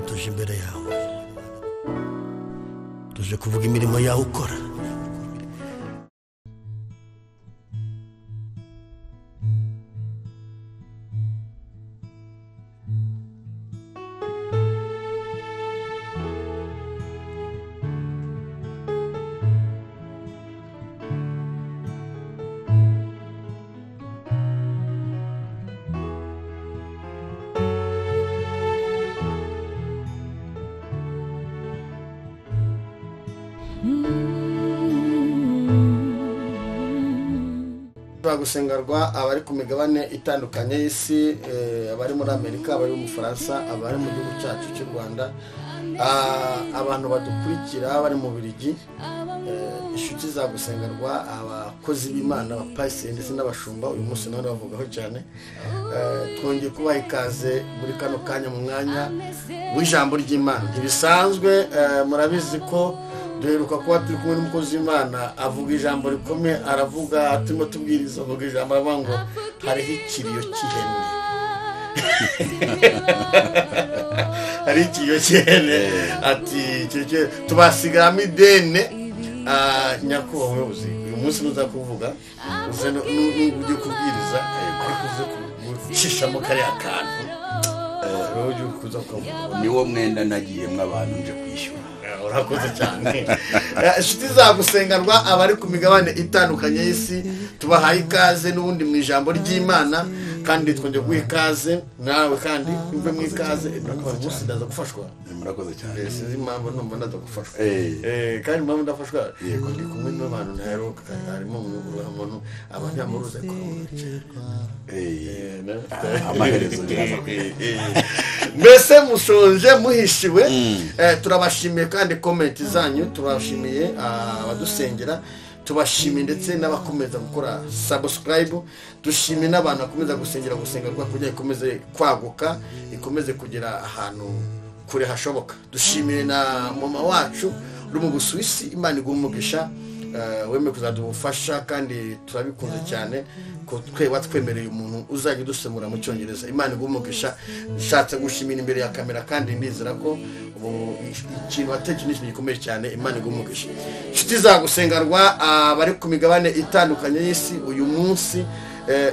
Mana, tuje imbere yawe, tuje kuvuga imirimo yawe ukora. Gusengarwa abari ku migabane itandukanye y'isi, abari muri Amerika, abari mu Faransa, abari mu gihugu cyacu cy'u Rwanda, abantu badukurikira bari mu Birigi, inshuti za gusengarwa, abakozi b'Imana, abapasiteri ndetse n'abashumba, uyu munsi none bavugaho cyane. Twongeye kubaha ikaze muri kano kanya mu mwanya w'ijambo ry'Imana. Ntibisanzwe, murabizi ko duheruka kuba turi kumwe n'umukozi w'Imana avuga ijambo rikomeye, aravuga turimo tubwiriza, avuga ijambo aravuga ngo hariho ikiriyo cy'ihene. Hari ikiriyo cy'ihene, ati tubasigaramo idene. Nyakubahwa umuyobozi, uyu munsi nuza kuvuga uze ujye kubwiriza, ariko uze gucishamo kariya kantu niwo mwenda nagiyemwo abantu nje kwishyura. Urakoze cyane. Inshuti za gusengarwa, abari ku migabane itandukanye y'isi, tubahaye ikaze n'ubundi mu ijambo ry'Imana, kandi twongeye guha ikaze nawe, kandi umve mu ikaze. Umunsi ndaza gufashwa. Murakoze cyane. Sinzi impamvu numva ndaza gufashwa. Kandi impamvu ndafashwa, yego ndi kumwe n'abantu ntaheruka, harimo umuntu abanyamuruze ko amaherezo biraza. Mbese mushonje muhishiwe. Turabashimiye kandi comment zanyu, tubashimiye abadusengera, tubashimiye ndetse n'abakomeza gukora subscribe, dushimiye n'abantu bakomeza gusengera gusengerwa kugira ikomeze kwaguka, ikomeze kugera ahantu kure hashoboka. Dushimiye na mama wacu uri mu Busuwisi, Imana iguhe umugisha, wemeye kuzadufasha kandi turabikunze cyane ko twe watwemereye umuntu uzajya udusemura mu Cyongereza. Imana iguhe umugisha. Nshatse gushimira imbere ya kamera kandi ndizera ko ikintu watekereje ni gikomeye cyane. Imana iguhe umugisha. Inshuti za gusengarwa, abari ku migabane itandukanye y'isi, uyu munsi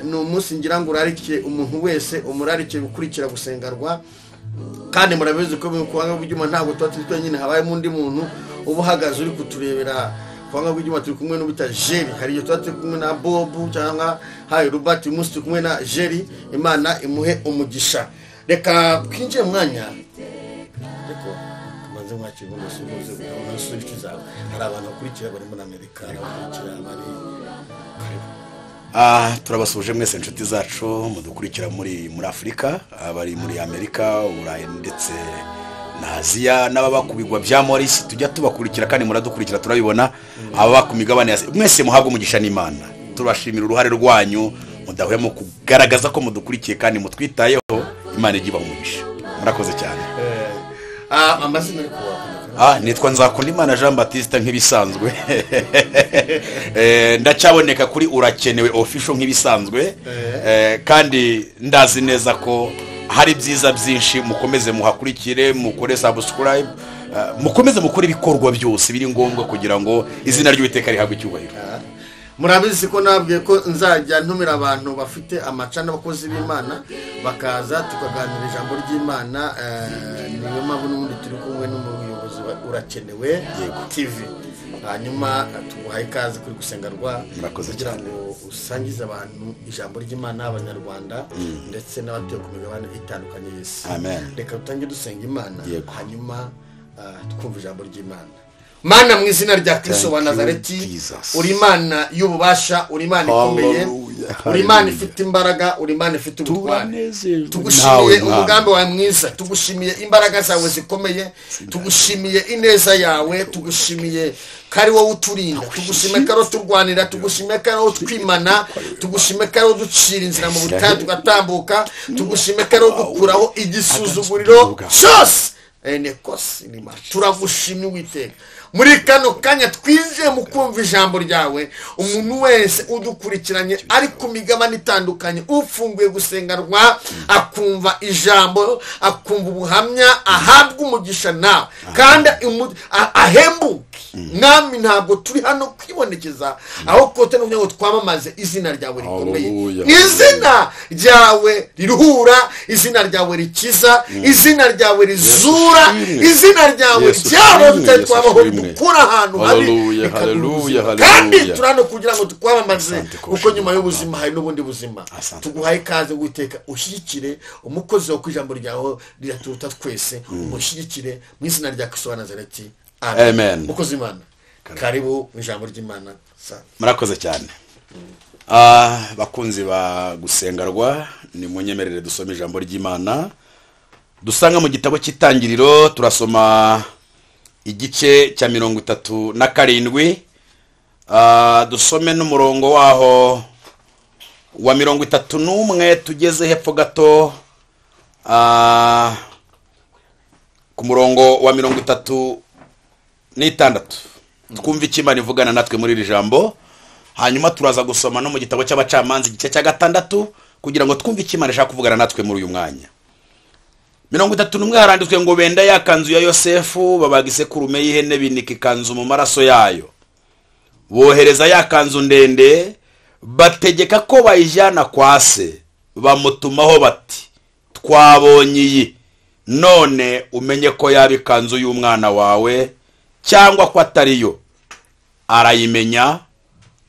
ni umunsi ngira ngo urarikiye umuntu wese, umurarikiye gukurikira gusengarwa, kandi murabizi ko mu kwanga bw'Imana ntabwo tuba turi twenyine, habayemo undi muntu uba uhagaze uri kuturebera. Kwanga bw'Imana turi kumwe n'ubita Jerry, hari igihe tuba turi kumwe na Bob cyangwa hari Robert, uyu munsi turi kumwe na Jerry. Imana imuhe umugisha. Reka twinjire mu mwanya, ariko tubanze mwakire ubundi usuhuze inshuti zawe. Hari abantu bakurikira bari muri Amerika, abakurikira bari karibu. Turabasuje mwese inshuti zacu mudukurikira muri Afurika, abari muri Amerika, Uburayi ndetse na Aziya, n'ababa ku bigwa bya Maurice, tujya tubakurikira kandi muradukurikira turabibona. Ababa ku migabane ya mwese muhabwe umugisha n'Imana. Turabashimira uruhare rwanyu mudahwema kugaragaza ko mudukurikiye kandi mutwitayeho. Imana ijye ibaha umugisha. Murakoze cyane. Amazina ari kuwa Nitwa Nzakundimana Jean Baptiste nk'ibisanzwe. Ndacyaboneka kuri Urakenewe Official nk'ibisanzwe, kandi ndazi neza ko hari byiza byinshi. Mukomeze muhakurikire, mukore subscribe, mukomeze mukore ibikorwa byose biri ngombwa kugira ngo izina ry'Uwiteka rihabwe icyubahiro. Murabizi ko nabwiye ko nzajya ntumira abantu bafite amacana, abakozi b'Imana, bakaza tukaganira ijambo ry'Imana. Niyo mpamvu n'ubundi turi kumwe n'umuyobozi wa Urakenewe TV. Hanyuma tuguhaye ikaze kuri gusengarwa, kugira ngo usangize abantu ijambo ry'Imana, abanyarwanda ndetse n'abatuye ku migabane itandukanye y'isi. Reka dutange dusenga Imana, hanyuma twumva ijambo ry'Imana. Mana mu izina rya Kristo wa Nazareti, uri Imana y'ububasha, uri Imana ikomeye, uri Imana ifite imbaraga, uri Imana ifite ubutware. Tugushimiye umugambi wawe mwiza, tugushimiye imbaraga zawe zikomeye, tugushimiye ineza yawe, tugushimiye kari wowe uturinda, tugushimiye ko ari turwanira, tugushimiye ko ari twimana, tugushimiye ko ari ducira inzira mu butayu tugatambuka, tugushimiye ko ari dukuraho igisuzuguriro cyose. Turagushimye Uwiteka. Muri kano kanya twinjiye mu kumva ijambo ryawe, umuntu wese udukurikiranye ari ku migabane itandukanye, ufunguye gusenganwa, akumva ijambo, akumva ubuhamya, ahabwa umugisha nawe kandi ahembuke. Mwami, ntabwo turi hano kwibonekeza, aho kote no kugira ngo twamamaze izina ryawe rikomeye, izina ryawe riruhura, izina ryawe rikiza, izina ryawe rizura, izina ryawe ryabo twabaho dukura ahantu habi. Kandi turi hano kugira ngo tukwamamaze, kuko nyuma y'ubuzima hari n'ubundi buzima. Tuguhaye ikaze Uwiteka, ushyigikire umukozi wawe, ku ijambo ryawe riraturuta twese, umushyigikire mu izina rya Kristo wa Nazareti. Amen. Mukozi Imana, karibu mu ijambo ry'Imana. Murakoze cyane. Bakunzi ba gusengarwa, ni munyemerere dusome ijambo ry'Imana dusanga mu gitabo cy'Itangiriro. Turasoma igice cya 37, dusome n'umurongo waho wa 31, tugeze hepfo gato ku murongo wa 36, twumva icyo Imana ivugana natwe muri iri jambo. Hanyuma turaza gusoma no mu gitabo cy'Abacamanza igice cya 6, kugira ngo twumve icyo Imana ishaka kuvugana natwe muri uyu mwanya. 31 haranditswe ngo benda ya kanzu ya Yosefu, babaga isekurume y'ihene, binika ikanzu mu maraso yayo, bohereza ya kanzu ndende, bategeka ko bayijyana kwa se. Bamutumaho bati: twabonye iyi, none umenye ko yaba ikanzu y'umwana wawe cyangwa ko atariyo. Arayimenya,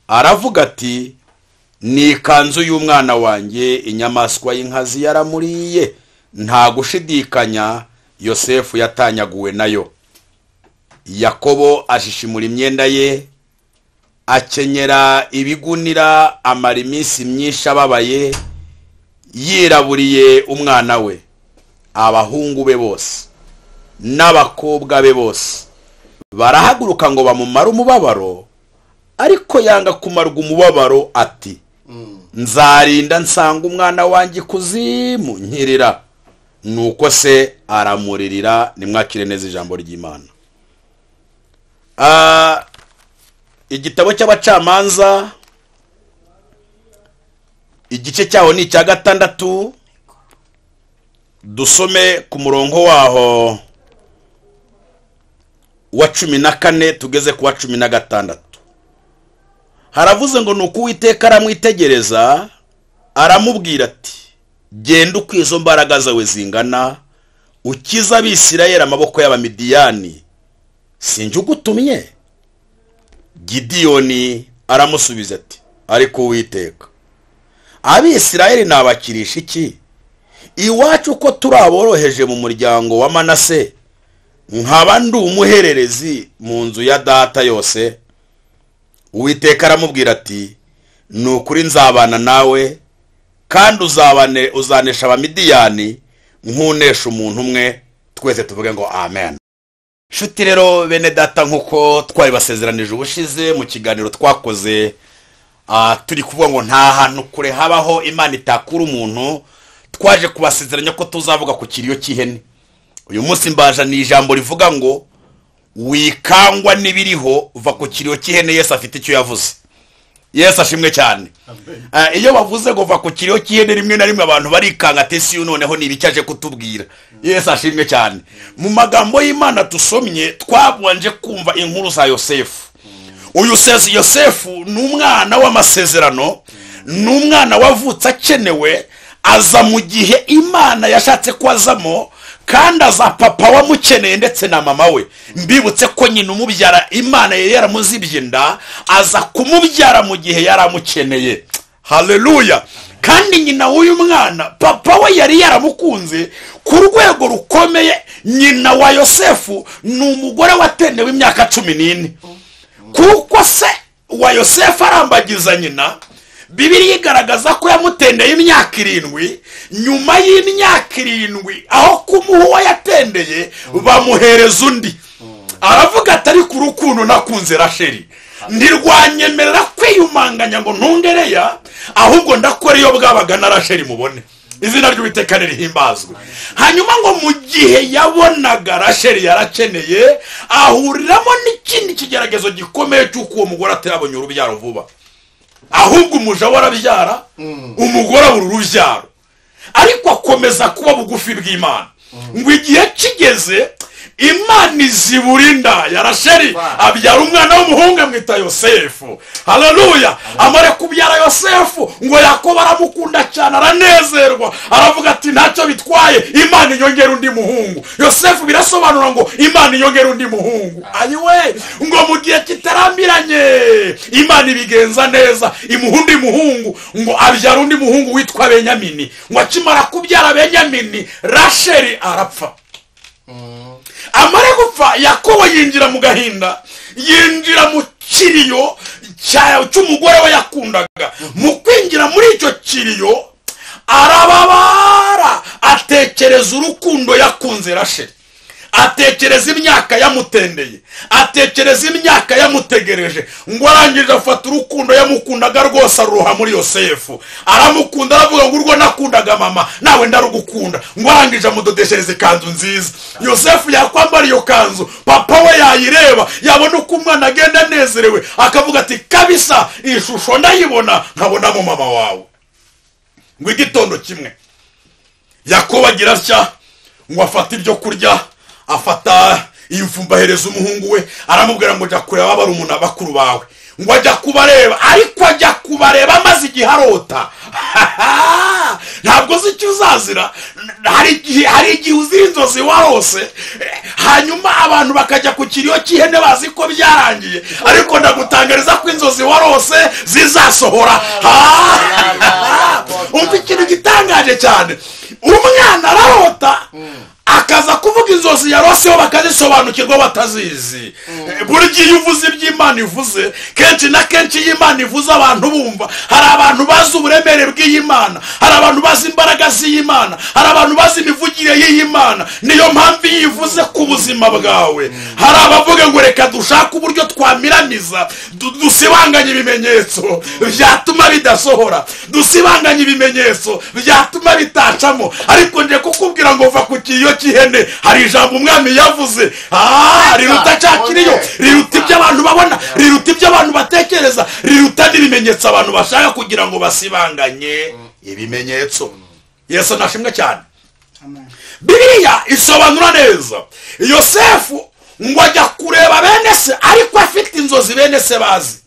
aravuga ati: ni ikanzu y'umwana wanjye, inyamaswa y'inkazi yaramuriye. Nta gushidikanya Yosefu yatanyaguwe nayo. Yakobo ashishimura imyenda ye, akenyera ibigunira, amara iminsi myinshi ababaye, yiraburiye umwana we. Abahungu be bose n'abakobwa be bose barahaguruka ngo bamumare umubabaro, ariko yanga kumarwa umubabaro, ati: nzarinda nsanga umwana wanjye ikuzimu nkirira. Nuko se aramuririra. Nimwakire neza ijambo ry'Imana. Igitabo cy'Abacamanza igice cyaho ni icya 6, dusome ku murongo waho wa 14 tugeze ku wa 16. Haravuze ngo nuko Uwiteka aramwitegereza, aramubwira ati: genda uko izo mbaraga zawe zingana, ukiza Abisirayeli amaboko y'Abamidiyani, sinjye ugutumye? Gidiyoni aramusubiza ati: ariko Uwiteka, Abisirayeli nabakirisha iki? Iwacu ko turi aboroheje mu muryango wa Manase, nkaba ndi umuhererezi mu nzu ya data yose. Uwiteka aramubwira ati: ni ukuri nzabana nawe, kandi uzanesha Abamidiyani nkunesha umuntu umwe. Twese tuvuge ngo amen. Shuti rero bene data, nkuko twabibasezeranije ubushize mu kiganiro twakoze, turi kuvuga ngo nta hantu kure habaho Imana itakura umuntu, twaje kubasezeranya ko tuzavuga ku kiriyo cy'ihene. Uyu munsi mbaje ni ijambo rivuga ngo wikangwa n'ibiriho, va ku kiriyo cy'ihene. Yesu afite icyo yavuze. Yesu ashimwe cyane. Iyo bavuze ngo va ku kiriyo cy'ihene, rimwe na rimwe abantu barikanga ati si noneho ni ibiki aje kutubwira. Yesu ashimwe cyane. Mu magambo y'Imana tusomye, twabanje kumva inkuru za Yosefu. Uyu Yosefu ni umwana w'amasezerano, ni umwana wavutse akenewe, aza mu gihe Imana yashatse ko azamo, kandi aza papa wamukeneye ndetse na mama we. Mbibutse ko nyina umubyara Imana yari yaramuzibye inda, aza kumubyara mu gihe yaramukeneye. Haleluya. Kandi nyina w'uyu mwana papa we yari yaramukunze ku rwego rukomeye. Nyina wa Yosefu ni umugore watendewe imyaka 14, kuko se wa Yosefu arambagiza nyina. Bibiliya igaragaza ko yamutendeye imyaka 7. Nyuma y'imyaka 7 aho kumuha uwo yatendeye bamuhereza undi. Aravuga ati ariko urukundo nakunze Rasheli ntirwanyemerera kwiyumanganya ngo ntungereya, ahubwo ndakora iyo bwabaga na Rasheli mubone. Izina ry'Uwiteka nirihimbazwe. Hanyuma ngo mu gihe yabonaga Rasheli yarakeneye, ahuriramo n'ikindi kigeragezo gikomeye cy'uko uwo mugore atarabonye urubyaro vuba, ahubwo umuja we arabyara, umugore abura urubyaro, ariko akomeza kuba bugufi bw'Imana. Ngo igihe kigeze Imana izibura inda ya Rasheli, abyara umwana w'umuhungu amwita Yosefu. Haleluya! Amare kubyara Yosefu, ngo Yakobo aramukunda cyane, aranezerwa, aravuga ati ntacyo bitwaye, Imana inyongera undi muhungu. Yosefu birasobanura ngo Imana inyongera undi muhungu. Ayiwe, ngo mu gihe kitarambiranye Imana ibigenza neza, imuha undi muhungu, ngo abyara undi muhungu witwa Benyamini. Ngo akimara kubyara Benyamini, Rasheli arapfa. Amare gupfa, Yakobo yinjira mu gahinda, yinjira mu kiriyo cy'umugore we yakundaga. Mu kwinjira muri icyo kiriyo arababara, atekereza urukundo yakunze Rasheli, atekereza imyaka yamutendeye, atekereza imyaka yamutegereje. Ngo arangije afata urukundo yamukundaga rwose aruha muri Yosefu, aramukunda, aravuga ngo urwo nakundaga mama nawe ndarugukunda. Ngo arangije amudodeshereza ikanzu nziza. Yosefu yakwambara iyo kanzu, papa we yayireba, yabona uko umwana agenda anezerewe, akavuga ati kabisa ishusho ndayibona nkabonamo mama wawe. Ngo igitondo kimwe Yakobo agira atya, ngo afata ibyo kurya, afata imfumba ahereza umuhungu we, aramubwira ngo jya kureba barumuna bakuru bawe. Ngo ajya kubareba, ariko ajya kubareba amaze igihe arota. Ntabwo uzi icyo uzazira. Hari igihe uzira inzozi warose, hanyuma abantu bakajya ku kiriyo cy'ihene bazi ko byarangiye, ariko ndagutangariza ko inzozi warose zizasohora. Umva ikintu gitangaje cyane, umwana ararota akaza kuvuga inzozi yaroseho bakazisobanukirwa batazizi. Buri gihe uvuze iby'Imana ivuze, kenshi na kenshi iyo Imana ivuze abantu bumva. Hari abantu bazi uburemere bw'Imana, hari abantu bazi imbaraga z'Imana, hari abantu bazi imivugire y'Imana. Niyo mpamvu iyo ivuze ku buzima bwawe, hari abavuga ngo reka dushake uburyo twamiramiza, dusibanganye ibimenyetso byatuma bidasohora, dusibanganye ibimenyetso byatuma bitacamo. Ariko nje kukubwira ngo va ku kiriyo cy'ihene, hari ijambo umwami yavuze, riruta cya kiriyo, riruta ibyo abantu babona, riruta ibyo abantu batekereza, riruta n'ibimenyetso abantu bashaka kugira ngo basibanganye ibimenyetso. Yesu nashimwe cyane. Bibiliya isobanura neza Yosefu ngo ajya kureba bene se, ariko afite inzozi bene se bazi.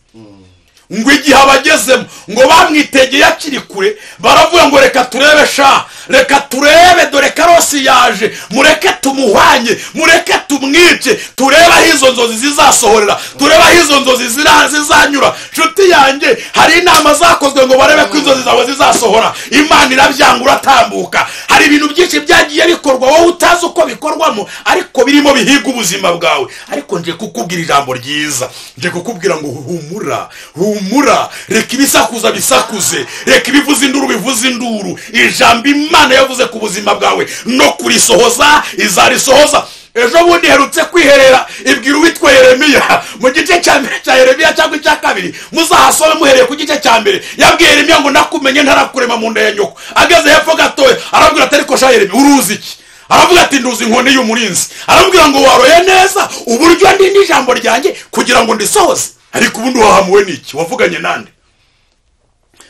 Ngo igihe abagezemo ngo bamwitegeye akiri kure, baravuga ngo reka turebe sha, reka turebe, dore Karosi yaje, mureke tumuhwanye, mureke tumwice, turebe aho izo nzozi zizasohorera, turebe aho izo nzozi zizanyura. Nshuti yanjye, hari inama zakozwe ngo barebe ko inzozi zawe zizasohora, Imana irabyanga uratambuka. Hari ibintu byinshi byagiye bikorwa wowe utazi uko bikorwamo, ariko birimo bihiga ubuzima bwawe. Ariko nje kukubwira ijambo ryiza, nje kukubwira ngo humura, humura, reka ibisakuza bisakuze, reka ibivuza induru bivuze induru. Ijambo Imana yavuze ku buzima bwawe no kurisohoza izarisohoza. Ejo bundi herutse kwiherera ibwira uwitwa Yeremiya mu gice cya mbere cya Yeremiya cyangwa icya kabiri, muzahasome muhereye ku gice cya mbere. Yabwiye Yeremiya ngo nakumenye ntarakurema mu nda ya nyoko. Ageze hepfo gatoya arabwira ati ariko sha Yeremiya uruzi iki? Aravuga ati nduzi inkoni y'umurinzi. Arabwira ngo waroye neza uburyo ndi n'ijambo ryanjye kugira ngo ndisohoze. Ariko ubundi wahamuwe n'iki? Wavuganye nande?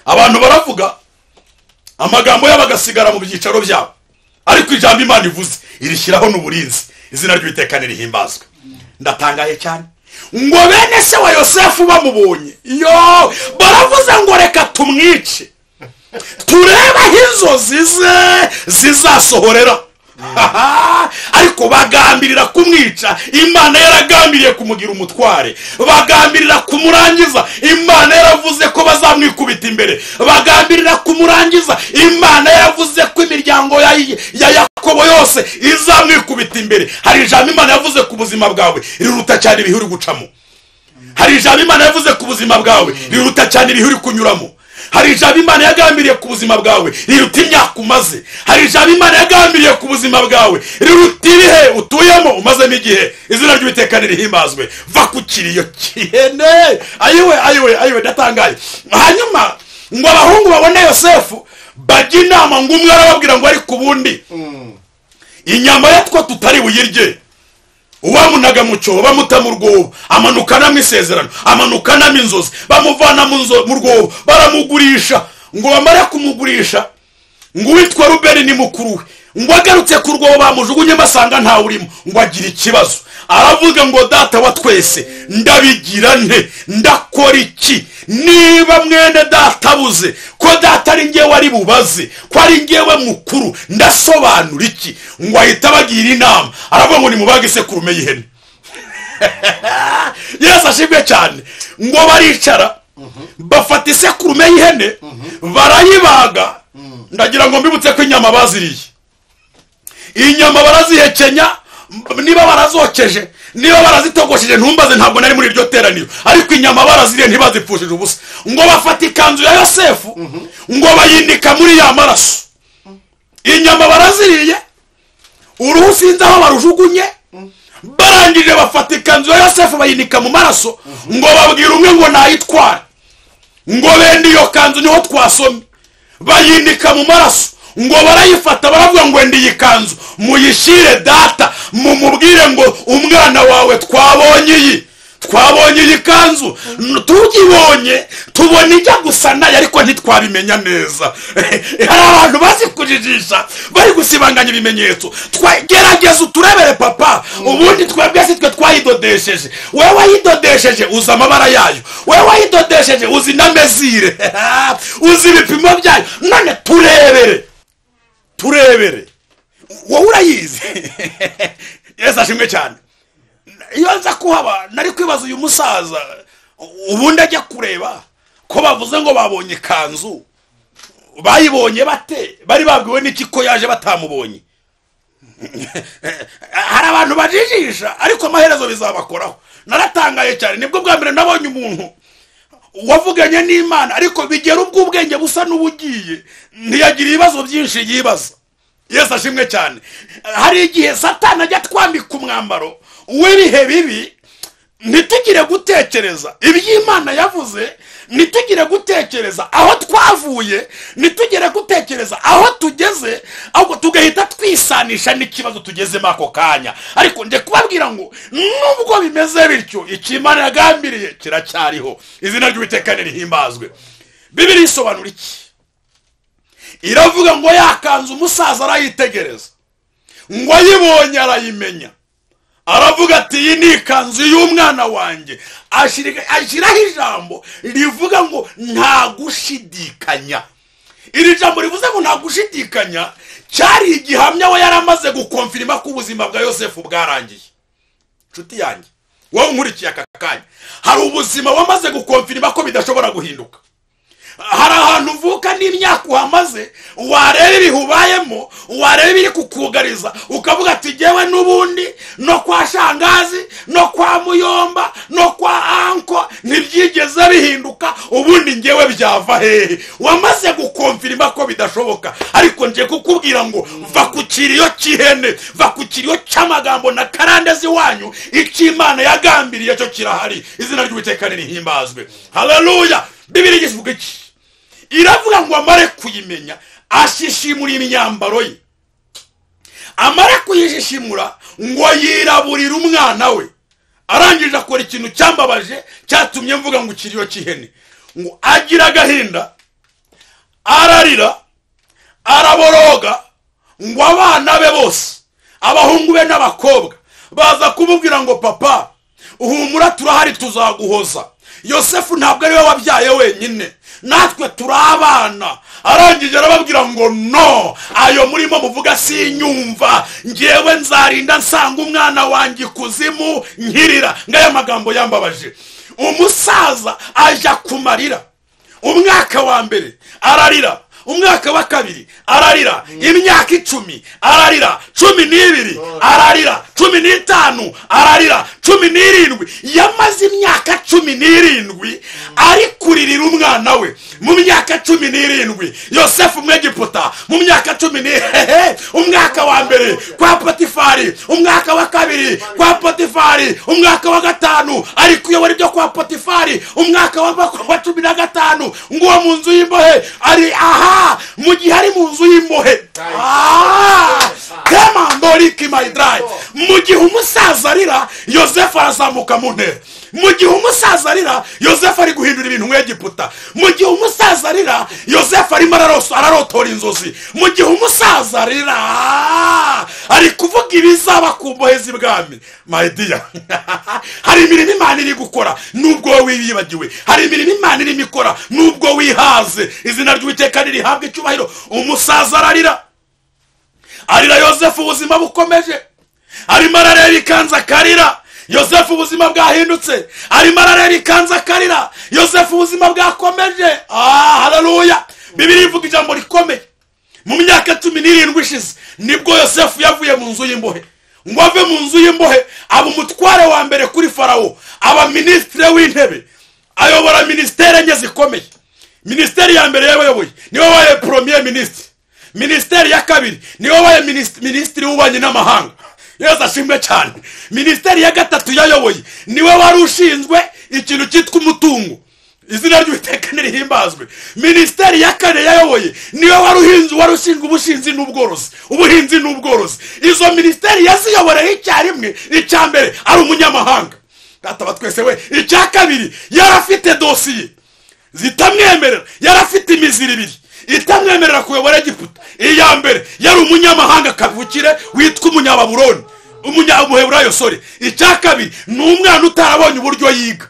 Abantu baravuga amagambo y'abagasigara mu byicaro byabo, ariko ijambo Imana ivuze irishyiraho n'uburinzi. Izina ry'Uwiteka nirihimbazwe. Ndatangaye cyane ngo bene se wa Yosefu bamubonye, yo baravuze ngo reka tumwice, turebe aho inzozi ze zizasohorera. Ariko bagambirira kumwica, Imana yaragambiriye kumugira umutware. Bagambirira kumurangiza, Imana yaravuze ko bazamwikubita imbere. Bagambirira kumurangiza, Imana yaravuze ko imiryango ya Yakobo yose izamwikubita imbere. Hari ijambo Imana yavuze ku buzima bwawe riruta cyane ibihe uri gucamo. Hari ijambo Imana yavuze ku buzima bwawe riruta cyane ibihe uri kunyuramo. Hari ijambo Imana yagambiriye ku buzima bwawe riruta imyaka umaze. Hari ijambo Imana yagambiriye ku buzima bwawe riruta ibihe utuyemo umazemo igihe. Izina ry'Uwiteka nirihimbazwe. Va ku kiriyo cy'ihene. Ayiwe, ayiwe, ayiwe, ndatangaye. Hanyuma ngo abahungu babone Yosefu Bajya inama ngo umwe arababwira ngo ariko ubundi inyama yatwo tutari buyirye, uwamunaga mu cyobo bamuta mu rwobo, amanukanamo isezerano, amanukanamo inzozi, bamuvana mu rwobo baramugurisha. Ngo bamare kumugurisha, ngo uwitwa Rubeni ni mukuru we, ngo agarutse ku rwobo bamujugunye basanga ntawe urimo, ngo agira ikibazo. Aravuga ngo data wa twese ndabigira nte, ndakora iki niba mwene data abuze, ko data ari ngewe ari bubaze, ko ari ngewe mukuru, ndasobanura iki? Ngo ahita abagira inama, aravuga ngo nimubage isekurume y'ihene. Yesu ashimwe cyane. Ngo baricara bafata isekurume y'ihene barayibaga. Ndagira ngo mbibutse ko inyama baziriye, inyama barazihekenya, niba barazokeje, niba barazitogosheje ntumbaze, ntabwo nari muri iryo teraniro, ariko inyama baraziriye ntibazipfushije ubusa. Ngo bafata ikanzu ya Yosefu ngo bayinika muri ya maraso, inyama baraziriye, uruhu sinzi aho barujugunye. Barangije bafata ikanzu ya Yosefu bayinika mu maraso, ngo babwira umwe ngo nayitware, ngo bende iyo kanzu niho twasomye, bayinika mu maraso. Ngo barayifata baravuga ngo ndi iyi kanzu muyishyire data, mumubwire ngo umwana wawe twabonye iyi, twabonye iyi kanzu, tugibonye tubona ijya gusa nayo ariko ntitwabimenya neza. Hari abantu bazi kujijisha, bari gusibanganya ibimenyetso. Gerageza uturebere papa, ubundi twebwe si twe twayidodesheje, wowe wayidodesheje uzi amabara yayo, wowe wayidodesheje uzi n'amezire, uzi ibipimo byayo, none turebere, turebere, wowe urayizi. Yesu ashimwe cyane. Iyo nza kuhaba nari kwibaza uyu musaza ubundi ajya kureba ko bavuze ngo babonye ikanzu, bayibonye bate? Bari babwiwe n'iki ko yaje batamubonye? Hari abantu bajijisha ariko amaherezo bizabakoraho. Naratangaye cyane, nibwo bwa mbere nabonye umuntu wavuganye n'Imana ariko bigera ubwo ubwenge busa n'ubugiye, ntiyagira ibibazo byinshi yibaza. Yesu ashimwe cyane. Hari igihe Satani ajya twambika umwambaro w'ibihe bibi, ntitugire gutekereza iby'Imana yavuze, ntitugire gutekereza aho twavuye, ntitugire gutekereza aho tugeze, ahubwo tugahita twisanisha n'ikibazo tugezemo ako kanya. Ariko nje kubabwira ngo nubwo bimeze bityo, icyo Imana yagambiriye kiracyariho. Izina ry'Uwiteka nirihimbazwe. Bibiliya isobanura iki? Iravuga ngo yakanze umusaza arayitegereza, ngo ayibonye arayimenya, aravuga ati iyi ni ikanzu y'umwana wanjye. Ashyiraho ijambo rivuga ngo nta gushidikanya. Iri jambo rivuze ngo nta gushidikanya cyari igihamya we yaramaze gukonfirima ko ubuzima bwa Yosefu bwarangiye. Nshuti yanjye, wowe unkurikiye aka kanya, hari ubuzima wamaze gukonfirima ko bidashobora guhinduka. Hari ahantu uvuka n'imyaka uhamaze, wareba ibihe ubayemo, wareba ibiri kukugariza, ukavuga ati jyewe n'ubundi no kwa shangazi no kwa muyomba no kwa anko ntibyigeze bihinduka, ubundi njyewe byava hehe? Wamaze gukonfirima ko bidashoboka. Ariko nje kukubwira ngo va ku kiriyo cy'ihene, va ku kiriyo cy'amagambo na karande z'iwanyu, icyo Imana yagambiriye cyo kirahari. Izina ry'Uwiteka nirihimbazwe. Haleluya. Bibiliya ivuga iki? Iravuga ngo amare kuyimenya ashishimura imyambaro ye. Amare kuyishishimura ngo yiraburira umwana we. Arangije akora ikintu cyambabaje cyatumye mvuga ngo ikiriyo cy'ihene. Ngo agira agahinda, ararira, araboroga, ngo abana be bose, abahungu be n'abakobwa, baza kumubwira ngo papa, uhumura turahari tuzaguhoza. Yosefu ntabwo ari we wabyaye wenyine, natwe turabana. Arangije arababwira ngo no, ayo murimo muvuga sinyumva, ngewe nzarinda nsanga umwana wanjye ikuzimu nkirira. Ngaya magambo yambabaje. Umusaza ajya kumarira. Umwaka wa mbere ararira, umwaka wa kabiri ararira, imyaka 10 ararira, 12 ararira, 15 ararira, 17 yamaze imyaka 17 ari kuririra umwana we. Mu myaka 17 Yosefu Mwegiputa, mu myaka 10 umwaka wa mbere kwa Potifari, umwaka wa kabiri kwa Potifari, umwaka wa 5 ari kuyobora ibyo kwa Potifari, umwaka wa 15 nguwo mu nzu y'imbohe ari aha. Mu gihe ari mu nzu y'imbohe mu gihe umusaza arira Yosefu arazamuka mu ntera. Mu gihe umusaza arira Yosefu ari guhindura ibintu mu Egiputa. Mu gihe umusaza arira Yosefu arimo ararotora inzozi. Mu gihe umusaza arira ari kuvuga ibizaba ku mbohe z'ibwami. My dear, hari imirimo Imana iri gukora nubwo wiyibagiwe, hari imirimo Imana irimo ikora nubwo wihaze. Izina ry'Uwiteka ririhabwe icyubahiro. Umusaza ararira, arira Yosefu ubuzima bukomeje, arimo arareba ikanzu akarira. Yosefu ubuzima bwahindutse, arimo arareba ikanzu akarira. Yosefu ubuzima bwakomeje. Haleluya. Bibiliya ivuga ijambo rikomeye. Mu myaka 17 ishize nibwo Yosefu yavuye mu nzu y'imbohe. Ngo ave mu nzu y'imbohe aba umutware wa mbere kuri Farawo, aba minisitiri w'intebe, ayobora minisiteri enye zikomeye. Minisiteri ya mbere yabayoboye niwe wabaye premier ministre. Minisiteri ya kabiri niwe wabaye minisitiri w'ububanyi n'amahanga. Yesu ashimwe cyane. Minisiteri ya gatatu yayoboye niwe wari ushinzwe ikintu cyitwa umutungo. Izina ry'Uwiteka nirihimbazwe. Minisiteri ya kane yayoboye niwe wari ushinzwe ubushinzi n'ubworozi, ubuhinzi n'ubworozi. Izo minisiteri yaziyoboreye icyarimwe. Icya mbere ari umunyamahanga, gataba twese we. Icya kabiri yarafite dosiye zitamwemerera, yarafite imiziro ibiri itamwemerera kuyobora Egiputa. Iya mbere yari umunyamahanga kavukire witwa umunyababuloni, umuheburayo sore. Icya kabiri ni umwana utarabonye uburyo yiga,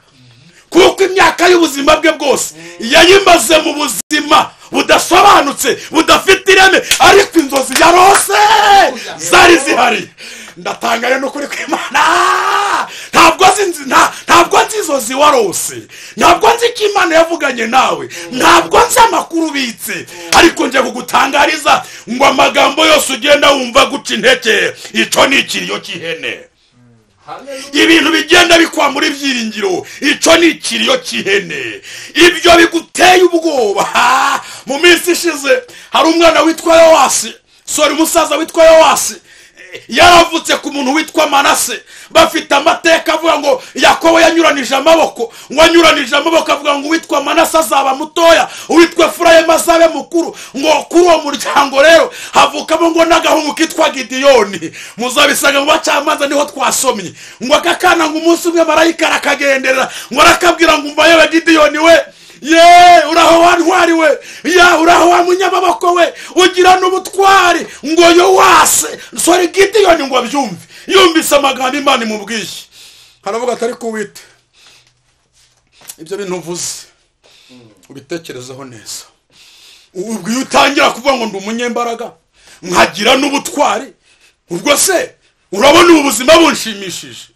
kuko imyaka y'ubuzima bwe bwose yayimaze mu buzima budasobanutse budafite ireme, ariko inzozi yarose zari zihari. Ndatangaye n'ukuri kw'Imana. Ntabwo nzi inzozi warose, ntabwo nzi icyo Imana yavuganye nawe, ntabwo nzi amakuru ubitse, ariko nje kugutangariza ngo amagambo yose ugenda wumva guca intege, icyo ni ikiriyo cy'ihene. Ibintu bigenda bikwamura ibyiringiro, icyo ni ikiriyo cy'ihene. Ibyo biguteye ubwoba. Mu minsi ishize hari umwana witwa Yowasi, sori umusaza witwa Yowasi, yaravutse ku muntu witwa Manase. Bafite amateka avuga ngo Yakobo yanyuranije amaboko, ngo anyuranije amaboko avuga ngo uwitwa Manase azaba mutoya, uwitwa Efurayimu azabe mukuru. Ngo kuri uwo muryango rero havukamo ngo n'agahungu kitwa Gidiyoni. Muzabisanga mu bacamanza niho twasomye. Ngo aka kana ngo umunsi umwe marayika arakagenderera, ngo arakabwira ngo umva yewe Gidiyoni we, ye uraho wa ntwari we, ya uraho wa munyamaboko we, ugira n'ubutwari. Ngo Yowasi sori Gidiyoni ngo abyumve, yumvise amagambo Imana imubwiye, haravuga atari kuwite ibyo bintu uvuze ubitekerezeho neza. Ubwo iyo utangira kuvuga ngo ndi umunyembaraga nkagira n'ubutwari, ubwo se urabona ubu buzima bunshimishije.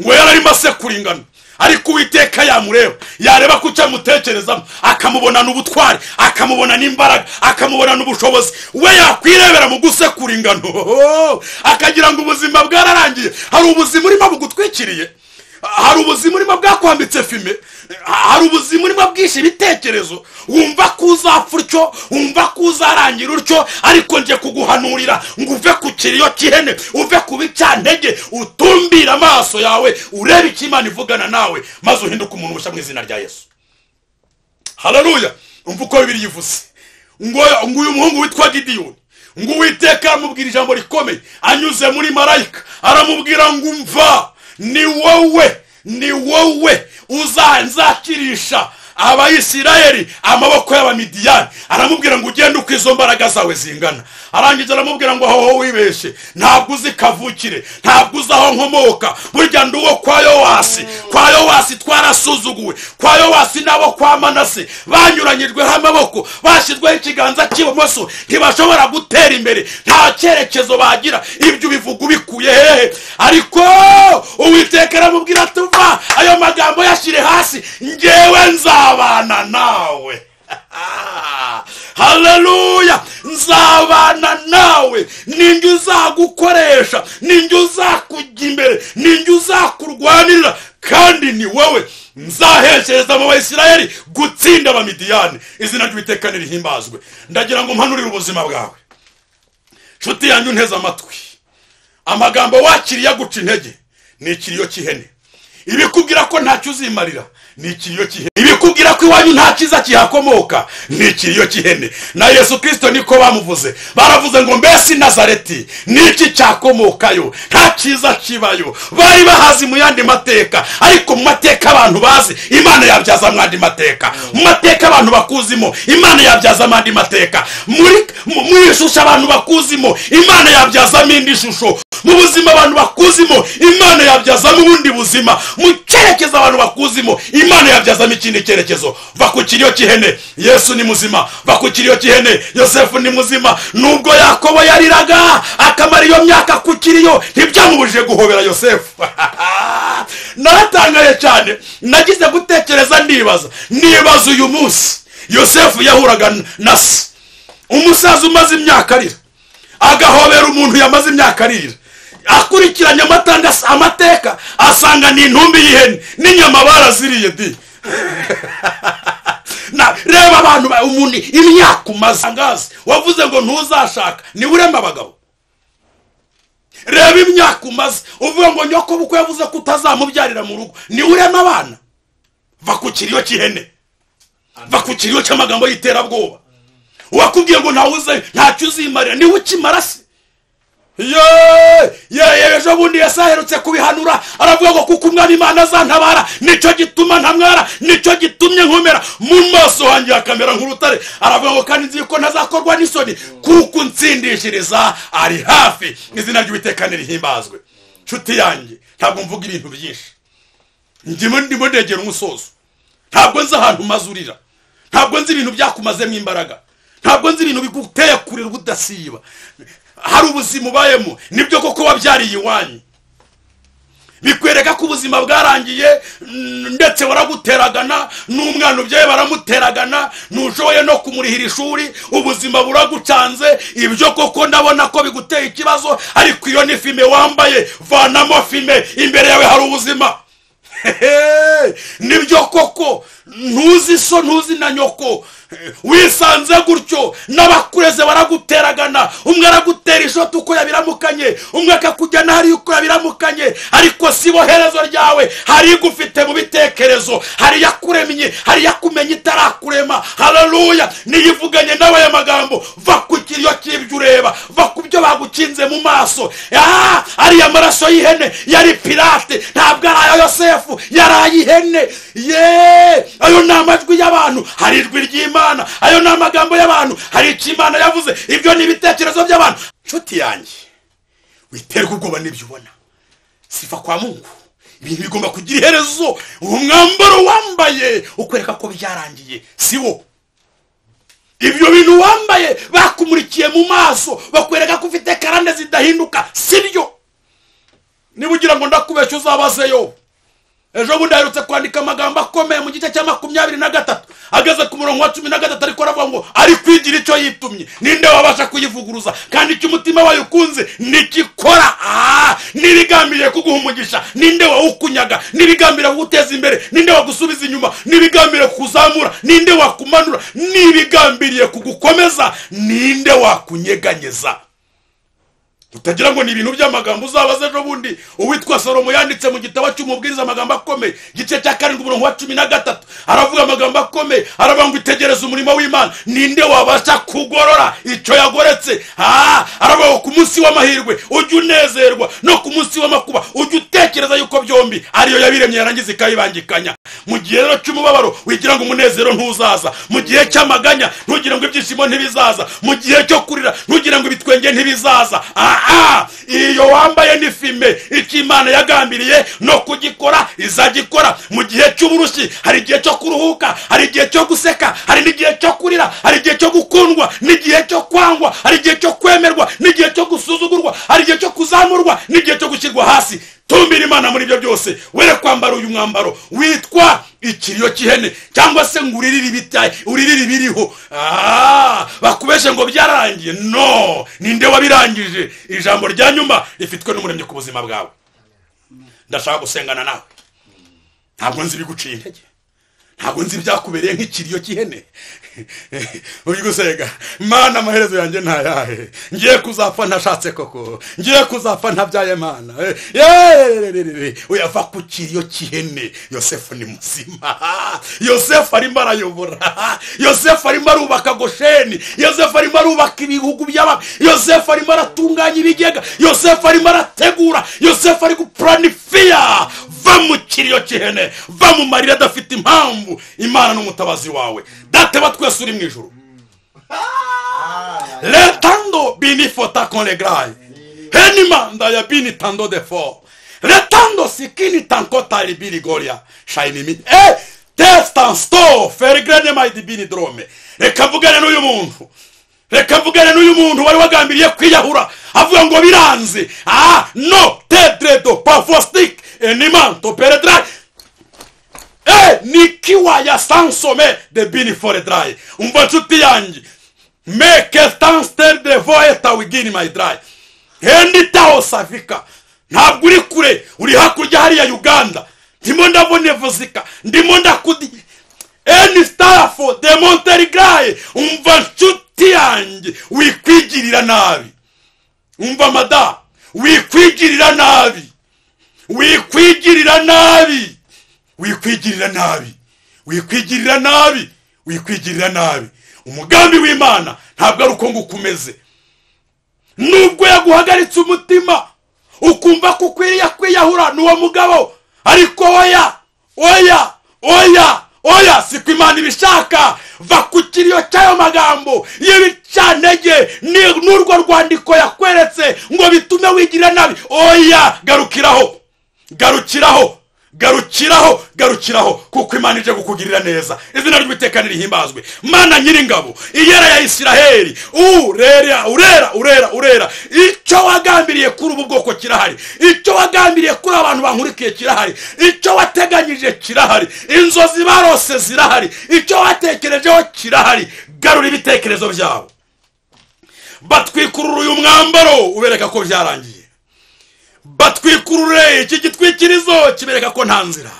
Ngo yararimo asekura ingano, ariko Uwiteka yamureba, yareba ko icyo amutekerezamo akamubona n'ubutwari, akamubona n'imbaraga, akamubona n'ubushobozi. We yakwirebera mu gusekura ingano akagira ngo ubuzima bwararangiye. Hari ubuzima urimo bugutwikiriye, hari ubuzima urimo bwakwambitse fime, hari ubuzima urimo bwishe ibitekerezo, wumva ko uzapfa utyo, wumva ko uzarangira utyo, ariko nje kuguhanurira ngo uve ku kiriyo cy'ihene, uve ku bicantege, utumbire amaso yawe urebe icyo Imana ivugana nawe, maze uhinduke umuntu mushya mu izina rya Yesu. Haleluya. Umva uko Bibiliya ivuze ngo uyu muhungu witwa Gidiyoni, ngo Uwiteka aramubwira ijambo rikomeye anyuze muri marayika, aramubwira ngo umva, ni wowe, ni wowe uzanzakirisha Abayisirayeli amaboko y'Abamidiyani. Aramubwira ngo ugende uko izo mbaraga zawe zingana. Arangije aramubwira ngo aho wibeshe ntabwo uzi kavukire, ntabwo uzi aho nkomoka, burya ndi uwo kwa Yowasi. Kwa Yowasi twarasuzuguwe, kwa Yowasi nabo kwa Manase banyuranyijweho amaboko, bashyizweho ikiganza cy'ibumoso, ntibashobora gutera imbere, nta cyerekezo bagira. Ibyo ubivuga ubikuye hehe? Ariko Uwiteka aramubwira tuva ayo magambo yashyire hasi, ngewe nzabana nawe. Haleluya. Nzabana nawe, ninjye uzagukoresha, ninjye uzakujya imbere, ninjye uzakurwanirira, kandi ni wowe nzaheshereza mu Bayisiraheli gutsinda Abamidiyani. Izina ry'Uwiteka nirihimbazwe. Ndagira ngo mpanurire ubuzima bwawe, nshuti yanjye unteze amatwi. Amagambo wakiriye aguca intege ni ikiriyo cy'ihene. Ibikubwira ko ntacyo uzimarira ni ikiriyo cy'ihene. Ibikubwira ko iwanyu nta cyiza kihakomoka ni ikiriyo cy'ihene. Na Yesu Kristo niko bamuvuze, baravuze ngo mbese Nazareti niki cyakomokayo? Nta cyiza kibayo. Bari bahazi mu yandi mateka, ariko mu mateka abantu bazi Imana yabyaza mu andi mateka. Mu mateka abantu bakuzimo Imana yabyaza mu andi mateka. Mu ishusho abantu bakuzimo Imana yabyazamo indi shusho. Mu buzima abantu bakuzimo Imana yabyazamo ubundi buzima. Mu cyerekezo abantu bakuzimo Imana yabyazamo ikindi cyerekezo. Va ku kiriyo cy'ihene, Yesu ni muzima. Va ku kiriyo cy'ihene, Yosefu ni muzima. Nubwo Yakobo yariraga akamara iyo myaka ku kiriyo, ntibyamubujije guhobera Yosefu. Naratangaye cyane, nagize gutekereza nibaza uyu munsi Yosefu yahuraga na se, umusaza umaze imyaka arira, agahobera umuntu yamaze imyaka arira, akurikiranye amateka asanga ni intumbi y'ihene n'inyama baraziriye di. Na reba abantu umuntu imyaka umaze angazi wavuze ngo ntuzashaka, ni urema abagabo. Reba imyaka umaze uvuga ngo nyoko bukwe yavuze ko utazamubyarira mu rugo, ni urema abana. Va ku kiriyo cy'ihene, va ku kiriyo cy'amagambo y'iterabwoba. Wakubwiye ngo ntacyo uzimarira, niwe ukimara se. Ye ejo bundi Yesu aherutse kubihanura, aravuga ngo kuko Umwami Imana azantabara, nicyo gituma ntamwara, nicyo gitumye nkomera, mu maso hanjye hakamera nk'urutare. Aravuga ngo kandi nzi ko ntazakorwa n'isoni, kuko unsindishiriza ari hafi. Izina ry'Uwiteka nirihimbazwe. Nshuti yanjye, ntabwo mvuga ibintu byinshi, ndimo ndegera umusozo. Ntabwo nzi ahantu mazurira, ntabwo nzi ibintu byakumazemo imbaraga, ntabwo nzi ibintu biguteye kurira ubudasiba. Hari ubuzima ubayemo, nibyo koko wabyariye iwanyu, bikwereka ko ubuzima bwarangiye, ndetse baraguteragana n'umwana ubyaye baramuteragana, ntushoboye no kumurihira ishuri, ubuzima buragucanze. Ibyo koko ndabona ko biguteye ikibazo, ariko iyo ni fime wambaye, vanamo fime, imbere yawe hari ubuzima. Nibyo koko ntuzi so ntuzi na nyoko, wisanze gutyo, n'abakureze baraguteragana, umwe aragutera ishoti uko yabiramukanye, umwe akakujyana hari uko yabiramukanye, ariko si bo herezo ryawe. Hari igufite mu bitekerezo, hari yakuremye, hari yakumenye itarakurema. Haleluya! Niyivuganye nawe aya magambo, va ku kiriyo cy'ibyo ureba, va ku byo bagukinze mu maso. Ariya maraso y'ihene yari Pilate, ntabwo ari aya Yosefu, yari ay'ihene. Ye, ayo ni amajwi y'abantu, hari ijwi ry'Imana, ayo ni amagambo y'abantu, hari icyo Imana yavuze, ibyo ni ibitekerezo by'abantu. Nshuti yanjye, witerwa ubwoba n'ibyo ubona, sifa kwa Mungu. Ibintu bigomba kugira iherezo. Umwambaro wambaye ukwereka ko byarangiye, si wo. Ibyo bintu wambaye bakumurikiye mu maso, bakwereka ko ufite karande zidahinduka, si byo. Niba ugira ngo ndakubeshya uzabazeyo. Ejo bundi aherutse kwandika amagambo akomeye mu gice cya 23, ageze ku murongo wa 13, ariko aravuga ngo ari kwigira icyo yitumye, ninde wabasha kuyivuguruza? Kandi icyo umutima wayo ukunze nikikora. Nibigambiriye kuguha umugisha, ninde wawukunyaga? Nibigambiriye kuguteza imbere, ninde wagusubiza inyuma? Nibigambiriye kukuzamura, ninde wakumanura? Nibigambiriye kugukomeza, ninde wakunyeganyeza? Utagira ngo ni ibintu by'amagambo uzabaze ejo bundi. Uwitwa Salomo yanditse mu gitabo cy'umubwiriza amagambo akomeye, igice cya 7 umurongo wa 13, aravuga amagambo akomeye, aravuga ngo itegereze umurimo w'Imana, ninde wabasha kugorora icyo yagoretse? Aravuga ngo ku munsi w'amahirwe ujye unezerwa, no ku munsi w'amakuba ujye utekereza yuko byombi ariyo yabiremye yarangiza ikabibangikanya. Mu gihe rero cy'umubabaro wigira ngo umunezero ntuzaza, mu gihe cy'amaganya ntugira ngo ibyishimo ntibizaza, mu gihe cyo kurira ntugira ngo ibitwenge ntibizaza. Iyo wambaye ni fime, icyo Imana yagambiriye no kugikora izagikora. Mu gihe cy'uburushyi hari igihe cyo kuruhuka, hari igihe cyo guseka, hari n'igihe cyo kurira, hari igihe cyo gukundwa n'igihe cyo kwangwa, hari igihe cyo kwemerwa n'igihe cyo gusuzugurwa, hari igihe cyo kuzamurwa n'igihe cyo gushyirwa hasi. Tumbira Imana muri ibyo byose, were kwambara uyu mwambaro witwa ikiriyo cy'ihene, cyangwa se ngo uririre ibitaye, uririre ibiriho, bakubeshe ngo byararangiye. No, ninde wabirangije? Ijambo rya nyuma rifitwe n'umuremyi ku buzima bwawe. Ndashaka gusengana nawe. Ntabwo nzi ibiguciye intege, ntabwo nzi ibyakubereye nk'ikiriyo cy'ihene. Uri gusenga, Mana amaherezo yanjye ntayahe, ngiye kuzapfa ntashatse koko, ngiye kuzapfa ntabyaye Mana. Uyava ku kiriyo cy'ihene. Yosefu ni muzima, Yosefu arimo arayobora, Yosefu arimo arubaka Gosheni, Yosefu arimo arubaka ibihugu by'abami, Yosefu arimo aratunganya ibigega, Yosefu arimo arategura, Yosefu ari gupuranifiya. Va mu kiriyo cy'ihene, va mu marira adafite impamvu. Imana n'umutabazi wawe. Data wa twese uri mu ijuru, letando binifota con le grai henimanda ya bini tando de fo letando sikini tankota libini goria shainimi testan sto fergrene mai di bini drome. Reka mvugane n'uyu muntu, reka mvugane n'uyu muntu wari wagambiriye kwiyahura avuga ngo biranze. No tedredo pavostik enimanto peredrai nikiwa ya sansome de bini foredrai. Umva nshuti yanjye, meke stanster de voeta wigini my dry hendi taho safika. Ntabwo uri kure, uri hakurya hariya Uganda. Ndimo ndabona vuzika, ndimo ndakudi eni starfo de Monterigray. Umva nshuti yanjye, wikwigirira nabi. Umva mada, wikwigirira nabi, wikwigirira nabi, wikwigirira nabi, wikwigirira nabi, wikwigirira nabi. Umugambi w'Imana ntabwo ari uko ngo ukomeze. Nubwo yaguhagaritse umutima ukumva ko ukwiriye kwiyahura n'uwo mugabo, ariko oya, oya, oya, oya, siko Imana ibishaka. Va ku kiriyo cy'ayo magambo y'ibicantege n'urwo rwandiko yakweretse ngo bitume wigirira nabi. Oya, garukiraho, garukiraho, garukiraho, garukiraho, kuko Imana ije kukugirira neza. Izina ry'Uwiteka nirihimbazwe. Mana nyiringabo, iyera ya Isiraheli, urera, urera, urera, urera. Icyo wagambiriye kuri ubu bwoko kirahari, icyo wagambiriye kuri abantu bankurikiye kirahari, icyo wateganyije kirahari, inzozi barose zirahari, icyo watekerejeho kirahari. Garura ibitekerezo byabo, batwikurura uyu mwambaro ubereka ko byarangiye, batwikurure iki gitwikirizo kibereka ko nta nzira,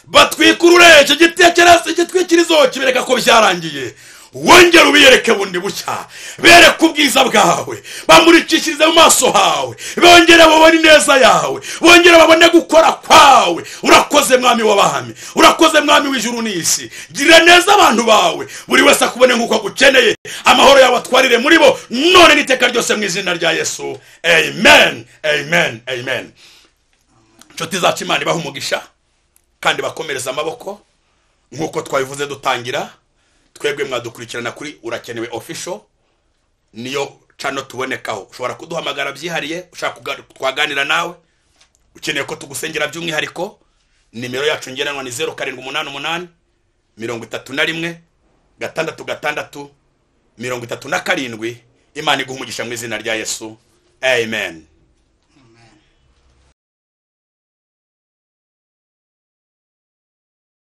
batwikurure iki gitekerezo, igitwikirizo kibereka ko byarangiye. Wongere ubiyereke bundi bushya, bereke ubwiza bwawe, bamurikishirize mu maso hawe, bongere babone ineza yawe, bongere babone gukora kwawe. Urakoze mwami w'abami, urakoze mwami w'ijuru n'isi. Girira neza abantu bawe, buri wese akubone nk'uko agukeneye. Amahoro yawe atwarire muri bo none n'iteka ryose, mu izina rya Yesu. Amen, amen, amen. Nshuti zacu, Imana ibahe umugisha kandi bakomereza amaboko. Nk'uko twabivuze dutangira, twebwe mwadukurikirana kuri Urakenewe Official, niyo channel tubonekaho. Ushobora kuduhamagara byihariye ushaka twaganira nawe, ukeneye ko tugusengera by'umwihariko. Nimero yacu ngendanwa ni 0788 31 6 6 37. Imana iguhe umugisha mu izina rya Yesu. Amen.